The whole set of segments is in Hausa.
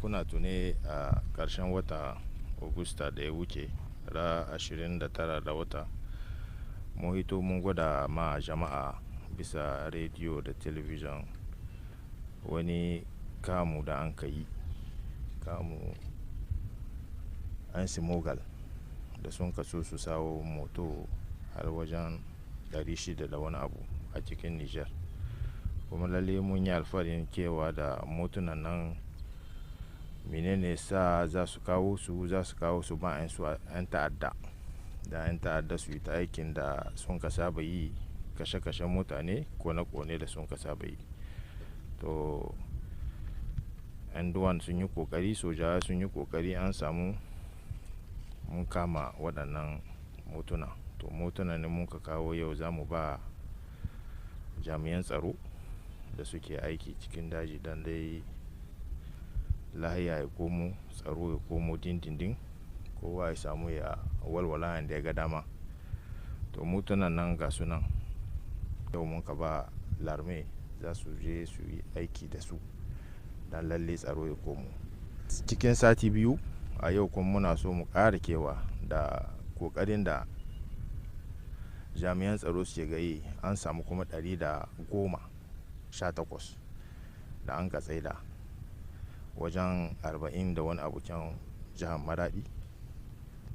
Kuna tune a ƙarshen wata Augusta da ya wuce, ra 29 da wata, mun hito mun gwada ma jama'a bisa rediyo da talabijin wani kamu da an ka yi, kamu an simogal da sun kaso su sawo moto har wajen 600 da wani abu a cikin Niger. Kuma lalle mun yi alfaharin cewa da motunan nan menene sa za su kawo su, za su kawo su ba 'yan ta'adda, da 'yan ta'adda su yi ta aikin da sun ka saba yi, kashe-kashen mutane, kone-kone da sun ka saba yi. To 'yan duwan sun yi kokari, sojawa sun yi kokari, an samu mun kama waɗannan motuna. To motuna ne mun ka kawo yau, za mu ba jami'an tsaro da suke aiki cikin daji don dai lahiya ya komo, tsaro ya komo dindindin, kowa ya samu ya walwala yanda ya ga dama. To motunan nan ga su nan yau mun ka ba larme, za su je su yi aiki da su don lalle tsaro ya komo cikin sati 2. A yau kuma muna so mu ƙara kewa da ƙoƙarin da jami'an tsaro suke gayi, an samu kuma 118 da an ka tsaida, wajen 40 da wani abu can jihar Maradi,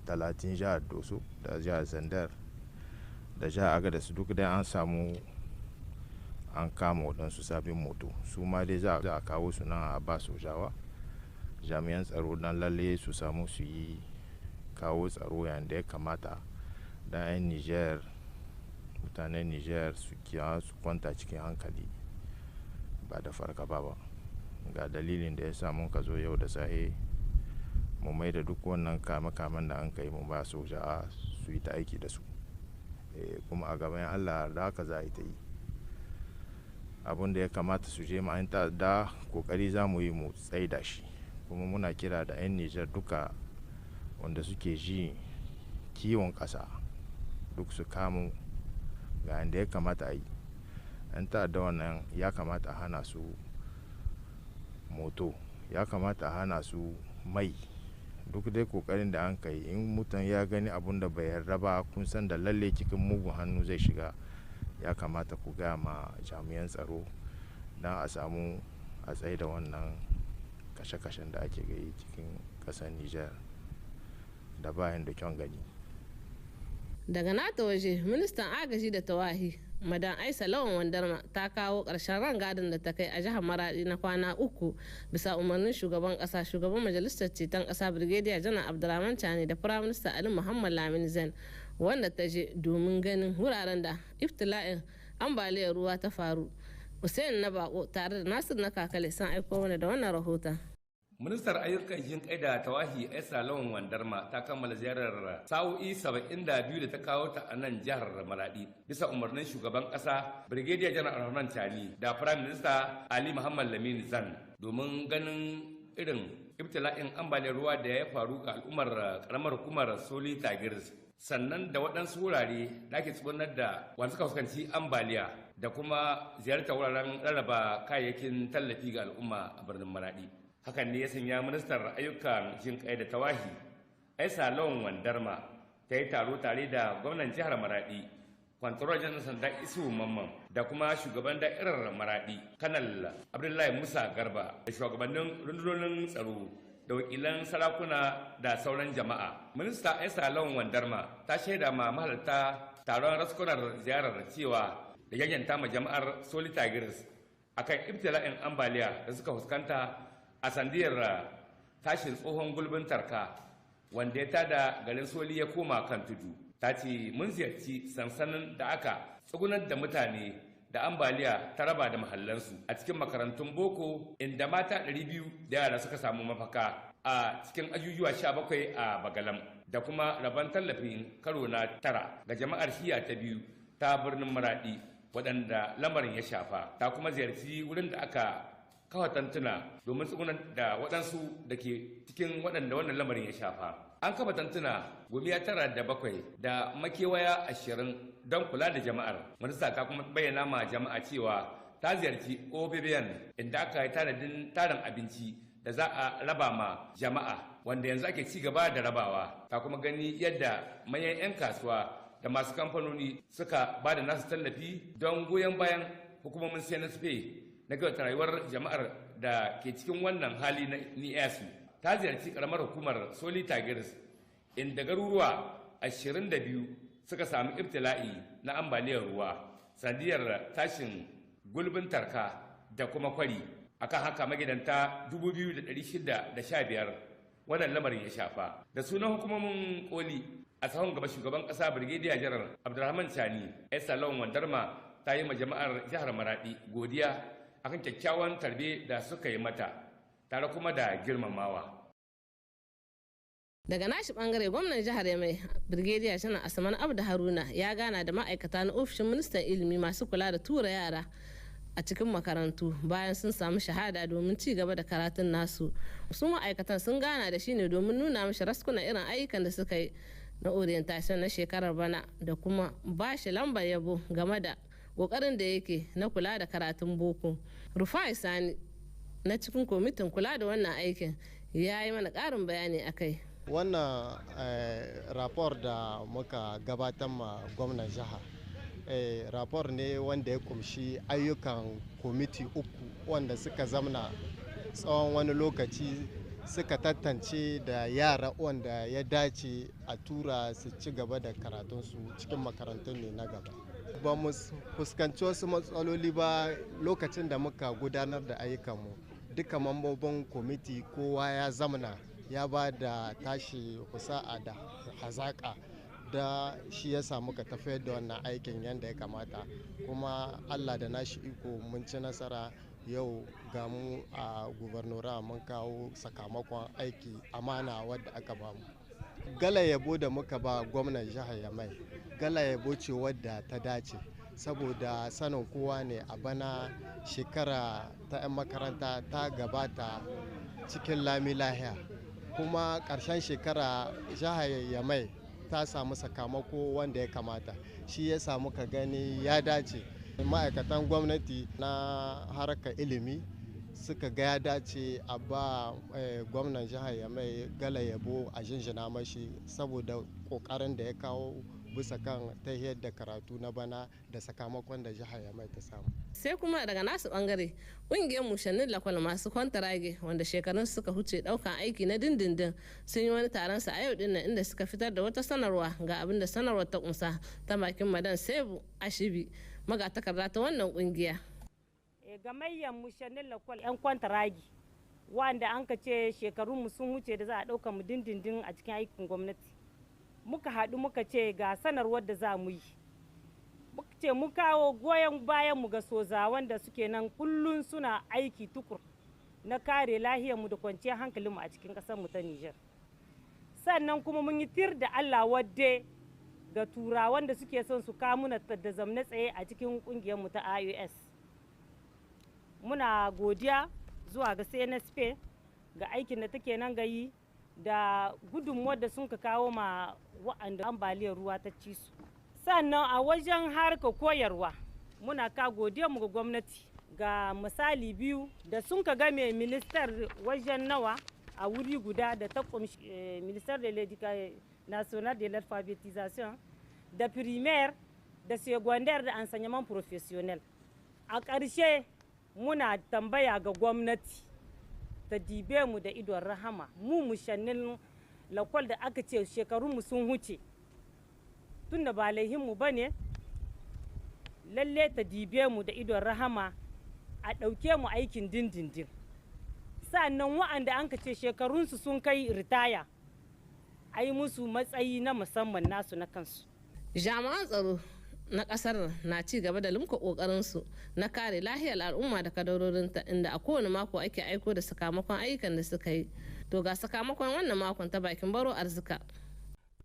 30 jihar Doso da jihar Zandar da jihar Agadez. Duk dai an samu an kama waɗansu sabbin moto, su ma dai za a kawo su nan a ba sojawa, jami'an tsaro, don lalle su samu su yi kawo tsaro yadda ya kamata, don 'yan Niger, mutanen Niger su kiya su kwanta cikin hankali ba da fargaba ba. Ga dalilin da ya sa mun ka zo yau da sahe mu mai da duk wannan kame-kamen da an kai mu ba soja su yi ta aiki da su. Kuma a gaban Allah da haka za a yi ta yi. Abun da ya kamata su je ma 'yan ta'adda, kokari za mu yi mu tsaida shi. Kuma muna kira da 'yan Niger duka wanda suke ji kiwon ƙasa, duk su kamo ga yanda ya kamata a yi. 'Yan ta'adda wannan ya kamata a hana su moto, ya kamata a hana su mai. Duk dai kokarin da an kai, in mutum ya gani abun da bai yarda ba, kun san da lalle cikin mugun hannu zai shiga, ya kamata ku gaya ma jami'an tsaro don a samu a tsaida wannan kashe-kashen da ake gayi cikin ƙasar Niger da bayan da kyan gani. Daga nata waje, ministan agaji da tawahi, Madan Aisa Lawan Wandarma, ta kawo ƙarshen rangadin da ta kai a jihar Maradi na kwana 3 bisa umarnin shugaban ƙasa, shugaban majalisar ceton ƙasa, Brigadier Janar Abdurrahman Chani, da Firaminista Ali Muhammad Lamin Zain, wanda ta je domin ganin wuraren da iftila'in ambaliyar ruwa ta faru. Hussein na Bako tare da Nasir na Kakale sun aiko mana da wannan rahoton. Ministar ayyukan jin kai da tawahi Aisa Lawan Wandarma ta kammala ziyarar sa'o'i 72 da ta kawo ta a nan jihar Maradi bisa umarnin shugaban kasa, Brigadier General Abdurrahman Chani, da Prime Minister Ali Muhammad Lamin Zan, domin ganin irin ibtila'in ambaliyar ruwa da ya faru ga al'ummar karamar hukumar Soli Tagirs, sannan da waɗansu wurare da ake tsugunar da wanda suka fuskanci ambaliya, da kuma ziyartar wuraren rarraba kayayyakin tallafi ga al'umma a birnin Maradi. Hakan ne ya sanya ministar ayyukan jin kai da tawahi Aisa Lawan Wandarma ta yi taro tare da gwamnan jihar Maradi, Kwantarar Janar Sanda Isu Mamman, da kuma shugaban da'irar Maradi, Kanal Abdullahi Musa Garba, da shugabannin rundunonin tsaro da wakilan sarakuna da sauran jama'a. Minista Aisa Lawan Wandarma ta shaida ma mahalarta taron raskunar ziyarar cewa da yanyanta ma jama'ar Soli Tigers akan ibtila'in ambaliya da suka fuskanta a sandiyar tashin tsohon gulbin Tarka, wanda ya tada garin Soli ya koma kan tudu. Ta ce mun ziyarci sansanin da aka tsugunar da mutane da ambaliya ta raba da mahallansu a cikin makarantun boko, inda mata 200 da yara suka samu mafaka a cikin ajujuwa 17 a Bagalam, da kuma rabon tallafin karo na 9 ga jama'ar shiya ta 2 ta birnin Maradi waɗanda lamarin ya shafa. Ta kuma ziyarci wurin da aka kafa tantuna domin tsugunar da waɗansu da ke cikin waɗanda wannan lamarin ya shafa. An kafa tantuna 97 da makewaya 20 don kula da jama'ar. Minista ta kuma bayyana ma jama'a cewa ta ziyarci Obebiyan, inda aka yi tanadin tarin abinci da za a raba ma jama'a, wanda yanzu ake ci gaba da rabawa. Ta kuma gani yadda manyan 'yan kasuwa da masu kamfanoni suka ba da nasu tallafi don goyon bayan hukumomin CNSP na kyautar rayuwar jama'ar da ke cikin wannan hali na ni'yasu. Ta ziyarci karamar hukumar Soli Tagiris, inda garuruwa 22 suka sami ibtila'i na ambaliyar ruwa sanadiyar tashin gulbin Tarka da kuma Kwari. Akan haka magidanta 2,615 wannan lamarin ya shafa. Da sunan hukumomin koli, a sahun gaba shugaban kasa Birgediya Janar Abdulrahman Chani, Esther Lawan Wandarma ta yi ma jama'ar jihar Maradi godiya akan kyakkyawan tarbe da suka yi mata tare kuma da girmamawa. Daga nashi bangare, gwamnan jihar Yamai, Birgediya Janar Asman Abdu Haruna, ya gana da ma'aikata na ofishin ministan ilimi masu kula da tura yara a cikin makarantu bayan sun samu shahada domin ci gaba da karatun nasu. Su ma'aikatan sun gana da shi ne domin nuna mishi raskuna irin ayyukan da suka yi na orientation na shekarar bana da kuma ba shi lambar yabo game da kokarin da yake na kula da karatun boko. Rufai Sani na cikin kwamitin kula da wannan aikin ya yi mana karin bayani akai. Wannan rapport da muka gabatar ma gwamnan jiha, rapport ne wanda ya kumshi ayyukan kwamiti uku wanda suka zamna tsawon wani lokaci, suka tantance da yara wanda ya dace a tura su ci gaba da karatunsu cikin makarantun ne na gaba. Ba mu fuskanci wasu matsaloli ba lokacin da muka gudanar da ayyukanmu. Duka mambobin kwamiti, kowa ya zamna ya ba da tashi kusa'a da hazaƙa, da shi ya samu ka tafiyar da wannan aikin yadda ya kamata. Kuma Allah da nashi iko mun ci nasara. Yau ga mu a gubernura, mun kawo sakamakon aiki amana wadda aka bamu. Gala yabo da muka ba gwamnan jihar Yamai, gala yabo ce wadda ta dace, saboda sanin kowa ne a bana shekara ta 'yan makaranta ta gabata cikin lami lahiya, kuma ƙarshen shekara jihar Yamai ta samu sakamako wanda ya kamata. Shi ya samu ka gani ya dace ma'aikatan gwamnati na harkar ilimi suka ga ya dace a ba gwamnan jihar Yamai gala yabo, a jinjina mashi saboda kokarin da ya kawo bisa kan tahiyar da karatu na bana da sakamakon da jihar Yamai ta samu. Sai kuma daga nasu bangare, kungiyar mushannin lakwal masu kwantarage wanda shekarun suka huce daukan aiki na dindindin sun yi wani taron su a yau dinnan, inda suka fitar da wata sanarwa. Ga abin da sanarwar ta kunsa ta bakin Madan Sebu Ashibi, magatakarda ta wannan kungiya. Gamayyar mushannin lakwal 'yan kwantaragi wanda an ka ce shekarun mu sun wuce da za a ɗauka mu dindindin a cikin aikin gwamnati, muka haɗu muka ce ga sanarwar da za mu yi. Muka ce mu kawo goyon bayan mu ga soza wanda suke nan kullum suna aiki tukur na kare lahiyarmu da kwanciyar hankalinmu a cikin ƙasar mu ta Nijar. Sannan kuma mun yi tir da Allah wadde ga turawan da suke son su kamuna da zamne tsaye a cikin ƙungiyar mu ta IOS. Muna godiya zuwa ga CNSP ga aikin da take nan gayi da gudunmuwar da sun ka kawo ma wa'anda ambaliyar ruwa ta ci su. Sannan a wajen harka koyarwa, muna ka godiya mu ga gwamnati ga misali biyu da sun ka game ministar wajen nawa a wuri guda da ta kumshi ministère de l'Éducation nationale, de l'alphabétisation, da primaire, da secondaire, da enseignement professionnel. A ƙarshe muna tambaya ga gwamnati ta dibe mu da idon rahama, mu mushannin lakwal da aka ce shekarunmu sun huce, tunda ba laihinmu ba ne. Lalle ta dibe mu da idon rahama a ɗauke mu aikin dindindin. Sannan wa'anda an ka ce shekarunsu sun kai ritaya, a yi musu matsayi na musamman nasu na kansu. Jami'an tsaro na kasar na ci gaba da limka kokarinsu na kare lahiyar al'umma da kadarorinta, inda a kowane mako ake aiko da sakamakon ayyukan da suka yi. To, ga sakamakon wannan makon ta bakin Baro Arzika.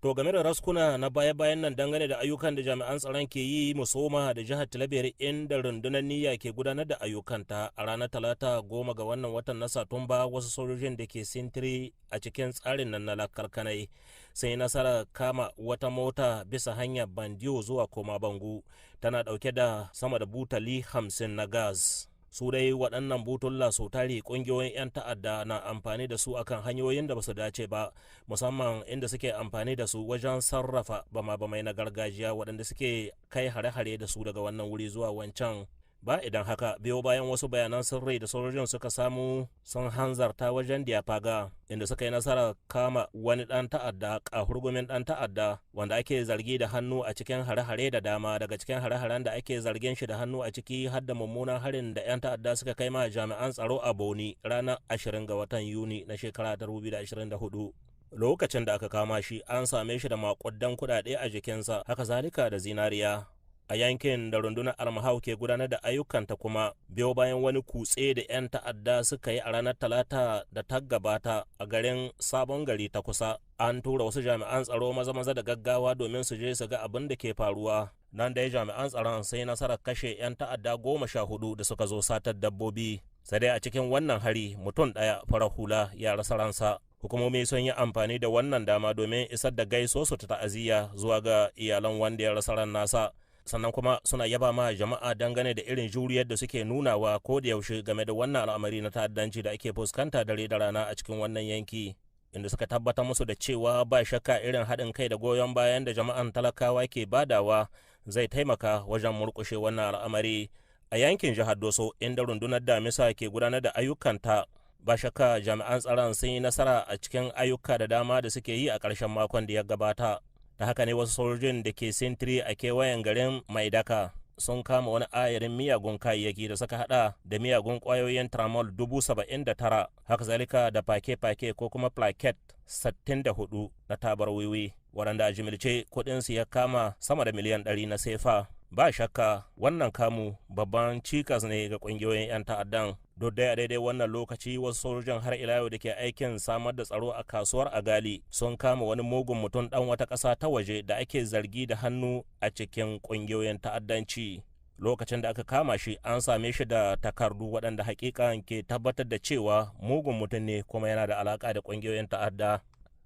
To, game da raskuna na baya-bayan nan dangane da ayyukan da jami'an tsaron ke yi, musoma da jihar Talabiyar, inda rundunar Niyya ke gudanar da ayyukanta. A ranar Talata, 10 ga wannan watan na Satumba, wasu sojojin da ke sintiri a cikin tsarin nan na Lakarkanai sai nasara kama wata mota bisa hanyar Bandiyo zuwa Koma Bangu, tana dauke da sama da butali 50 na gas. Su dai waɗannan butulla sau tari ƙungiyoyin 'yan ta'adda na amfani da su akan hanyoyin da ba su dace ba, musamman inda suke amfani da su wajen sarrafa bama-bamai na gargajiya waɗanda suke kai hare-hare da su daga wannan wuri zuwa wancan. Ba idan haka, biyo bayan wasu bayanan sirri da sojojin suka samu, sun hanzarta wajen Diapaga, inda suka yi nasarar kama wani dan ta'adda, kahurgumin dan ta'adda wanda ake zargi da hannu a cikin hare-hare da dama. Daga cikin hare-haren da ake zargin shi da hannu a ciki har da mummunan harin da 'yan ta'adda suka kai ma jami'an tsaro a Boni ranar 20 ga watan Yuni na shekara 2024. Lokacin da aka kama shi, an same shi da makudan kudade a jikinsa, haka zalika da zinariya. A yankin da rundunar Almahau ke gudanar da ayyukanta kuma, biyo bayan wani kutse da 'yan ta'adda suka yi a ranar Talata da ta gabata a garin Sabon Gari ta kusa, an tura wasu jami'an tsaro maza-maza da gaggawa domin su je su ga abin da ke faruwa. Nan da jami'an tsaron sai nasarar kashe 'yan ta'adda 14 da suka zo satar dabbobi. Sai dai a cikin wannan hari mutum ɗaya farar hula ya rasa ransa. Hukumomi sun yi amfani da wannan dama domin isar da gaiso su ta ta'aziyya zuwa ga iyalan wanda ya rasa ran nasa, sannan kuma suna yaba ma jama'a dangane da irin juriyar da suke nunawa ko da yaushe game da wannan al'amari na ta'addanci da ake fuskanta dare da rana a cikin wannan yanki, inda suka tabbatar musu da cewa ba shakka irin haɗin kai da goyon bayan da jama'an talakawa ke badawa zai taimaka wajen murƙushe wannan al'amari. A yankin jihar Doso, inda rundunar Damisa ke gudanar da ayyukanta, ba shakka jami'an tsaron sun yi nasara a cikin ayyuka da dama da suke yi a ƙarshen makon da ya gabata. Ta haka ne wasu sojojin da ke sintiri a kewayen garin Maidaka sun kama wani ayarin miyagun kayayyaki da suka hada da miyagun kwayoyin tramol 79,000, haka zalika da fake-fake ko kuma plaket 64 na tabar wiwi, waɗanda a jimilce kuɗinsu ya kama sama da miliyan 100 na sefa. Ba shakka wannan kamu babban cikas ne ga ƙungiyoyin 'yan ta'addan. Duk dai a daidai wannan lokaci, wasu sojojin har ila yau da ke aikin samar da tsaro a kasuwar Agali sun kama wani mugun mutum dan wata ƙasa ta waje da ake zargi da hannu a cikin ƙungiyoyin ta'addanci. Lokacin da aka kama shi, an same shi da takardu waɗanda hakikan ke tabbatar da cewa mugun mutum ne kuma yana da alaƙa da ƙungiyoyin ta'adda.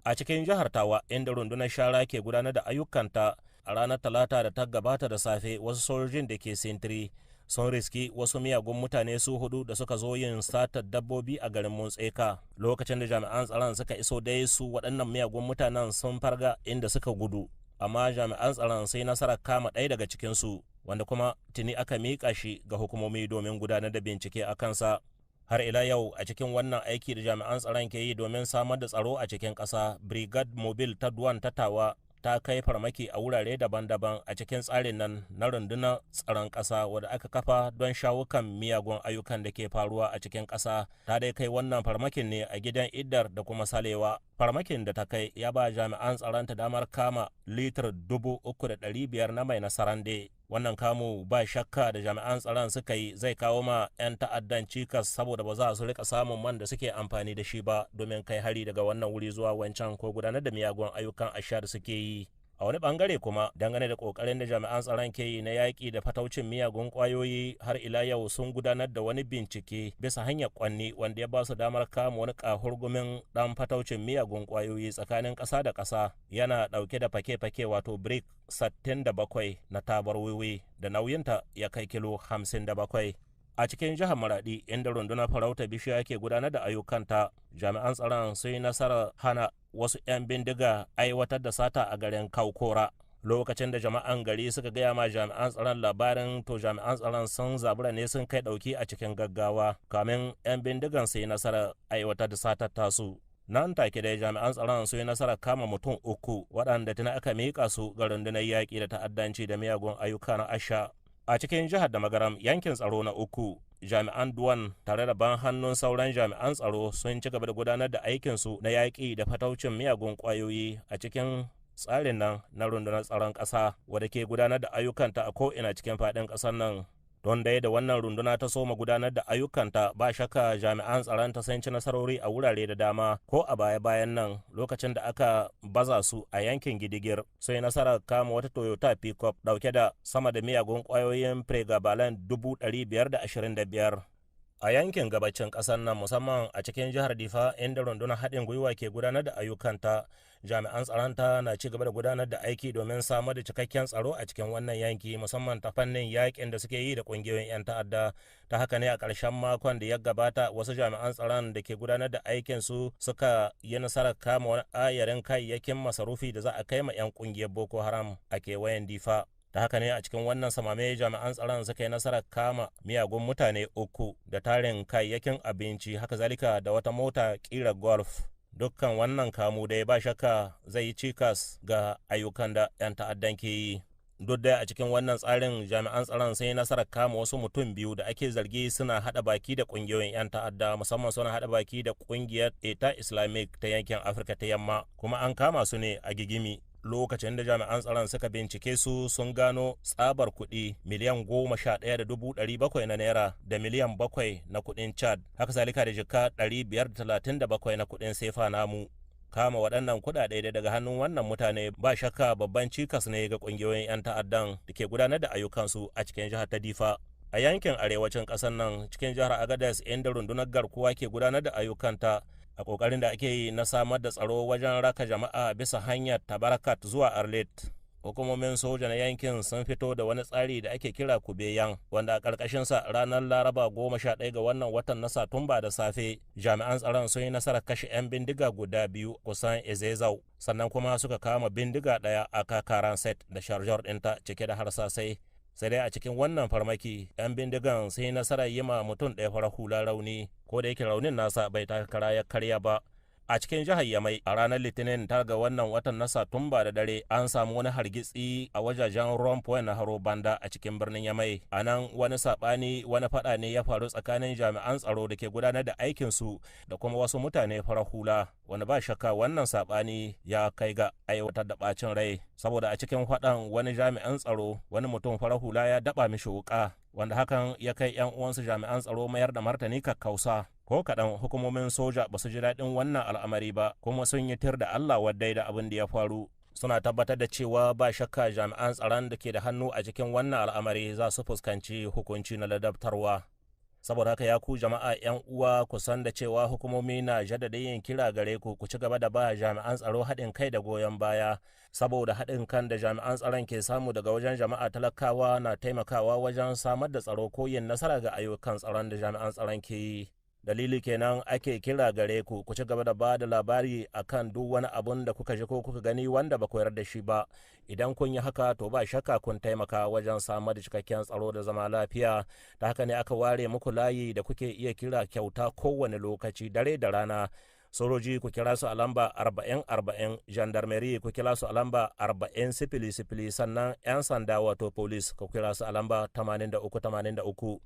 A cikin jihar Tawa, inda rundunar Shara ke gudanar da ayyukanta, a ranar Talata da ta gabata da safe, wasu sojojin da ke sintiri sun riski wasu miyagun mutane su hudu da suka zo yin satar dabbobi a garin Muntseka. Lokacin da jami'an tsaron suka iso dai, su waɗannan miyagun mutanen sun farga inda suka gudu, amma jami'an tsaron sai nasarar kama ɗaya daga cikinsu, wanda kuma tuni aka miƙa shi ga hukumomi domin gudanar da bincike a kansa. Har ila yau, a cikin wannan aiki da jami'an tsaron ke yi domin samar da tsaro a cikin ƙasa, Brigade Mobile ta Duwan ta Tawa ta kai farmaki a wurare daban-daban a cikin tsarin nan na rundunar tsaron ƙasa wadda aka kafa don shawo kan miyagun ayyukan da ke faruwa a cikin ƙasa. Ta dai kai wannan farmakin ne a Gidan Idar da kuma Salewa. Farmakin da ta kai ya ba jami'an tsaron ta damar kama litir 3,500 na mai na sarande. Wannan kamu ba shakka da jami'an tsaron suka yi zai kawo ma 'yan ta'addan cikas, saboda ba za su rika samun man da suke amfani da shi ba domin kai hari daga wannan wuri zuwa wancan ko gudanar da miyagun ayyukan asha da suke yi. A wani bangare kuma, dangane da kokarin da jami'an tsaron ke yi na yaƙi da fataucin miyagun kwayoyi, har ila yau sun gudanar da wani bincike bisa hanyar Kwanni wanda ya ba su damar kama wani kahurgumin dan fataucin miyagun kwayoyi tsakanin ƙasa da ƙasa, yana ɗauke da fake-fake wato brick 67 na tabar wiwi da nauyinta ya kai kilo 57. A cikin jihar Maradi, inda rundunar farauta bishiya ke gudanar da ayyukanta, jami'an tsaron sun yi nasarar hana wasu 'yan bindiga aiwatar da sata a garin Kaukora. Lokacin da jama'an gari suka gaya ma jami'an tsaron labarin, to jami'an tsaron sun zabura ne sun kai dauki a cikin gaggawa kamin 'yan bindigan su yi nasarar aiwatar da satar tasu. Nan take dai jami'an tsaron su yi nasarar kama mutum uku, waɗanda tuna aka miƙa su ga rundunar yaƙi da ta'addanci da miyagun ayyuka na asha. A cikin jihar da Magaram, yankin tsaro na uku, jami'an Duwan tare da ban hannun sauran jami'an tsaro sun ci gaba da gudanar da aikinsu na yaƙi da fataucin miyagun ƙwayoyi a cikin tsarin nan na rundunar tsaron ƙasa wadda ke gudanar da ayyukanta a ko'ina cikin faɗin ƙasar nan. Don dai da wannan runduna ta soma gudanar da ayyukanta, ba shakka jami'an tsaron ta sun ci nasarori a wurare da dama. Ko a baya bayan nan, lokacin da aka baza su a yankin Gidigir, sai nasarar kama wata Toyota pickup dauke da sama da miyagun kwayoyin pregabalin 525,000. A yankin gabacin ƙasar nan, musamman a cikin jihar Difa, inda rundunar haɗin gwiwa ke gudanar da ayyukanta, jami'an tsaronta na ci gaba da gudanar da aiki domin samar da cikakken tsaro a cikin wannan yanki, musamman ta fannin yakin da suke yi da ƙungiyoyin 'yan ta'adda. Ta haka ne a ƙarshen makon da ya gabata, wasu jami'an tsaron da ke gudanar da aikin su suka yi nasarar kama wani ayarin kayayyakin masarufi da za a kai ma 'yan ƙungiyar Boko Haram a kewayen Difa. Ta haka ne a cikin wannan samame, jami'an tsaron suka yi nasarar kama miyagun mutane uku da tarin kayayyakin abinci, haka zalika da wata mota kira Golf. Dukkan wannan kamu dai ba shakka zai yi cikas ga ayyukan da 'yan ta'addan ke yi. Duk da a cikin wannan tsarin, jami'an tsaron sun yi nasarar kama wasu mutum biyu da ake zargi suna hada baki da kungiyoyin 'yan ta'adda, musamman suna hada baki da kungiyar Eta Islamic ta yankin Afirka ta Yamma, kuma an kama su ne a Gigimi. Lokacin da jami'an tsaron suka bincike su, sun gano tsabar kuɗi 11,700,000 na naira da miliyan 7 na kuɗin Chad, haka zalika da jika 537 na kuɗin sefa namu. Kama waɗannan kuɗaɗe daga hannun wannan mutane ba shakka babban cikas ne ga ƙungiyoyin 'yan ta'addan da ke gudanar da ayyukansu a cikin jihar ta Difa. A yankin arewacin ƙasar nan, cikin jihar Agadez, inda rundunar garkuwa ke gudanar da ayyukanta a ƙoƙarin da ake yi na samar da tsaro wajen raka jama'a bisa hanyar Tabarkat zuwa Arlit, hukumomin soja na yankin sun fito da wani tsari da ake kira Kubeyan, wanda a ƙarƙashinsa ranar Laraba 11 ga wannan watan na Satumba da safe, jami'an tsaron sun yi nasarar kashe 'yan bindiga guda biyu kusan Ezezau, sannan kuma suka kama bindiga ɗaya a kakaran set da chargeur ɗinta cike da harsasai. Sai dai a cikin wannan farmaki, 'yan bindigan sun yi nasarar yi ma mutum ɗaya farar hula rauni, ko da yake raunin nasa bai taka kara ya karya ba. A cikin jihar Yamai, a ranar Litinin 9 ga wannan watan na Satumba da dare, an samu wani hargitsi a wajajen Rond-Point na Haro Banda a cikin birnin Yamai. A nan wani sabani, wani fada ne ya faru tsakanin jami'an tsaro da ke gudanar da aikinsu da kuma wasu mutane farar hula, wani ba shakka wannan sabani ya kai ga aiwatar da bacin rai, saboda a cikin fadan wani jami'an tsaro, wani mutum farar hula ya daba mishi wuka, wanda hakan ya kai 'yan uwansu jami'an tsaro mayar da martani kakkausa. Ko kaɗan hukumomin soja ba su ji daɗin wannan al'amari ba, kuma sun yi tir da Allah wadai da abin da ya faru, suna tabbatar da cewa ba shakka jami'an tsaron da ke da hannu a cikin wannan al'amari za su fuskanci hukunci na ladabtarwa. Saboda haka, ya ku jama'a 'yan uwa, ku san da cewa hukumomi na jaddada yin kira gare ku, ku ci gaba da ba jami'an tsaro haɗin kai da goyon baya, saboda haɗin kan da jami'an tsaron ke samu daga wajen jama'a talakawa na taimakawa wajen samar da tsaro ko yin nasara ga ayyukan tsaron da jami'an tsaron ke yi. Dalili kenan ake kira gare ku, ku ci gaba da ba da labari akan duk wani abun da kuka ji ko kuka gani wanda ba ku yarda da shi ba. Idan kun yi haka, to ba shakka kun taimaka wajen samar da cikakken tsaro da zama lafiya. Ta haka ne aka ware muku layi da kuke iya kira kyauta kowane lokaci, dare da rana. Sojoji, ku kira su a lamba 40 40. Gendarmerie, ku kira su a lamba 40 00. Sannan 'yan sanda, wato police, ku kira su a lamba 83 83.